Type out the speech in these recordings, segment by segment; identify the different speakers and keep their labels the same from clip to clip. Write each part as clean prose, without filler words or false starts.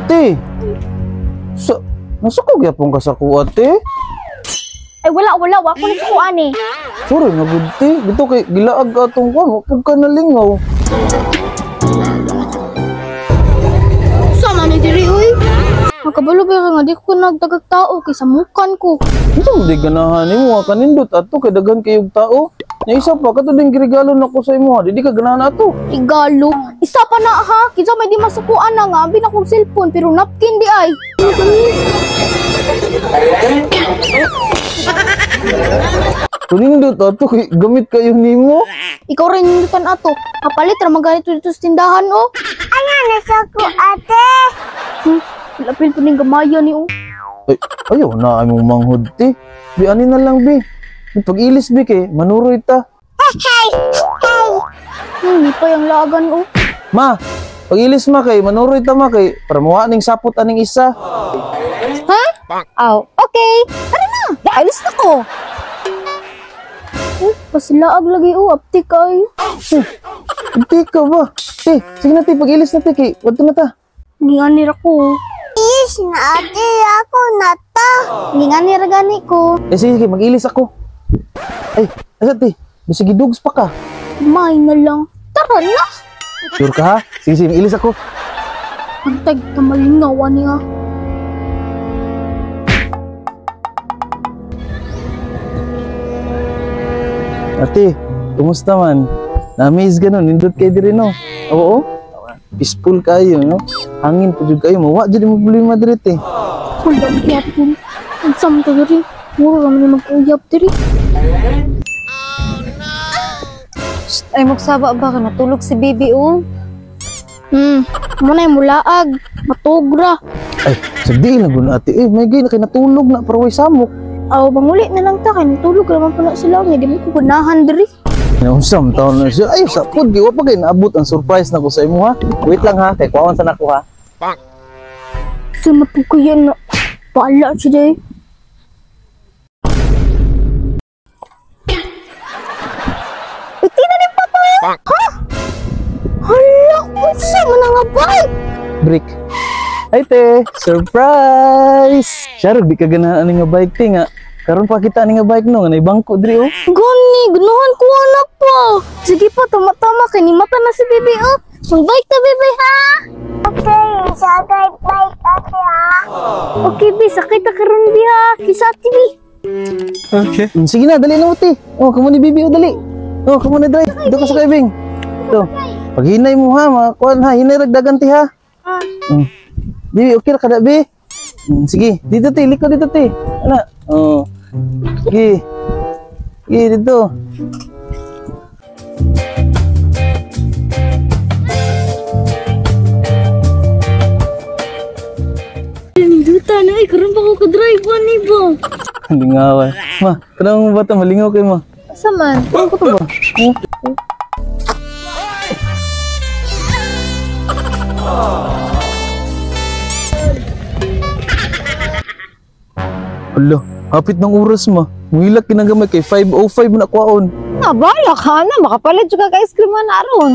Speaker 1: Ate! Sa, nasa ko gyapon ka sa kuha, ate?
Speaker 2: Ay wala wala, wa ko na sa kuan eh.
Speaker 1: Sorry na gud, te. Dito kay gilaag atong kuan, wa pud ka nalingaw.
Speaker 2: Sama ni diri uy. Makabalo ba ka nga di ko nagdagag tao kay samukan ko.
Speaker 1: Unsa man di ganahan nimo ka kanindot ato kay daghan kayog tao. Nya isa pa kato ding giregalo nako sa imo, di ka ganahan ato.
Speaker 2: Igalo. Isa pa na ha, kinsa may di masukuan na nga abi na kong cellphone pero napkin di ay.
Speaker 1: Kanindot ato kay gamit kayo nimo.
Speaker 2: Ikaw rin nindutan ato. Kapalit ra man ganito dito sa tindahan oh.
Speaker 3: Ano nasa ko ate?
Speaker 2: Lapil po ning gamaya ni oh.
Speaker 1: Ay, ayaw na ay mong manghod, te. Bi ani na lang bi. Pag-ilis bi kay manuroy ta.
Speaker 2: Pa yung lagan oh.
Speaker 1: Ma, pag-ilis ma kay manuroy ta ma kay para mawa ning sapot aning isa.
Speaker 2: Ha? Aw, okay. Tara na. Alis na ko. Pasilaag lagi oh, aptik ay.
Speaker 1: Hindi ka ba? Te, sige na te, pag-ilis na te kay wadto na ta.
Speaker 2: Nginganir ako.
Speaker 3: Is na ate ako na ta.
Speaker 2: Nginganir gani ko.
Speaker 1: Eh sige, sige, mag-ilis ako. Ay, asa te? Bisag dugs pa ka.
Speaker 2: May na lang. Tara na.
Speaker 1: Sure ka ha? Sige, sige, mag-ilis ako.
Speaker 2: Pantag na malingawan niya.
Speaker 1: Ate, kumusta man? Na-amaze ganun, nindot kayo diri no? Oo, peaceful kayo, no? Hangin pa jud kayo, mawa jud mo problema diri te.
Speaker 2: Wala gyapon. Ang samta diri. Muro ra man mag-uyab diri.
Speaker 4: Ay, magsaba ba ka? Natulog si baby, oh.
Speaker 2: Mo na mulaag. Matugra.
Speaker 1: Ay, sagdi lang gud ate. Eh, may gay na kay natulog na pero way samok.
Speaker 2: Aw, banguli na lang ta kay natulog ra man po na sila. Nga di mo ko ganahan diri.
Speaker 1: Naunsam taon na siya. Ay, sa pud gi wa pa kay naabot ang surprise nako sa imo ha. Wait lang ha, kay kuwaon sa nako ha.
Speaker 2: Sino po kaya na pala siya day? Iti na ni Papa! Ha? Hala, unsa man nga bike?
Speaker 1: Break. Ay te, surprise! Sharog di ka ganahan ani nga bike te nga. Karon pa kita ani nga bike no, nga nay bangko diri oh.
Speaker 2: Gani, ganahan ko ana pa. Sige pa, tama-tama kay ni mata na si baby oh. Mag-bike ta baby ha.
Speaker 3: Okay, sakay bike ate ha.
Speaker 2: Okay bi, sakay ta karon bi ha. Kisa ate bi.
Speaker 1: Okay. Sige na, dali na mo te. Oh, kamo ni baby oh, dali. Oh, kamo ni dry. Dito ka sa kaibing. Ito. Paghinay mo ha, mga kuan ha, hinay ragdagan te ha. Bibi, okay ra kada bi? Sige, dito te, liko dito te. Ana. Oh. Sige. Sige dito.
Speaker 2: Ninduta na ay karon pa ko ka-drive ani ba.
Speaker 1: Lingawan. Ma, kanang bata malingaw kay ma.
Speaker 4: Asa man?
Speaker 1: Ano ko to ba? Oh. Hala, hapit ng oras ma. Muhilak kinagamay kay 5:05 na kwaon.
Speaker 4: Ah, bala ka na. Makapalit juga ka ice cream na aron.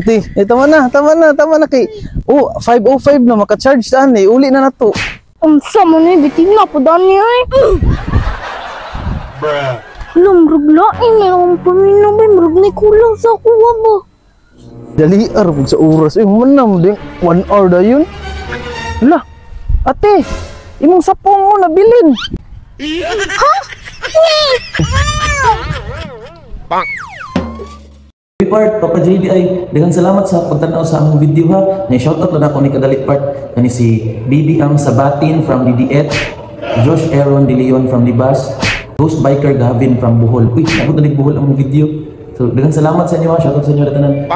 Speaker 1: Ate, eh, tama na, tama na, tama na kay. Oh, 5:05 na maka-charge saan eh. Uli na nato.
Speaker 2: Unsa man ni bitin na po dani ay. Bruh. Hala, murag lain na akong paminaw ba? Murag na kulang sa kuha ba?
Speaker 1: Dali ar pug sa oras. Eh, manam din 1 hour da yun. Hala, ate, imong sapong mo nabilin.
Speaker 2: Ha?
Speaker 5: Part, Papa JD ay daghang salamat sa pagtan-aw sa among video ha. Na shoutout na nako ni kadali part kani si Bibi Am Sabatin from DDH, Josh Aaron De Leon from Libas, Ghost Biker Gavin from Bohol. Uy, abot na Bohol among video. So daghang salamat sa inyo ha. Shoutout sa inyo tanan.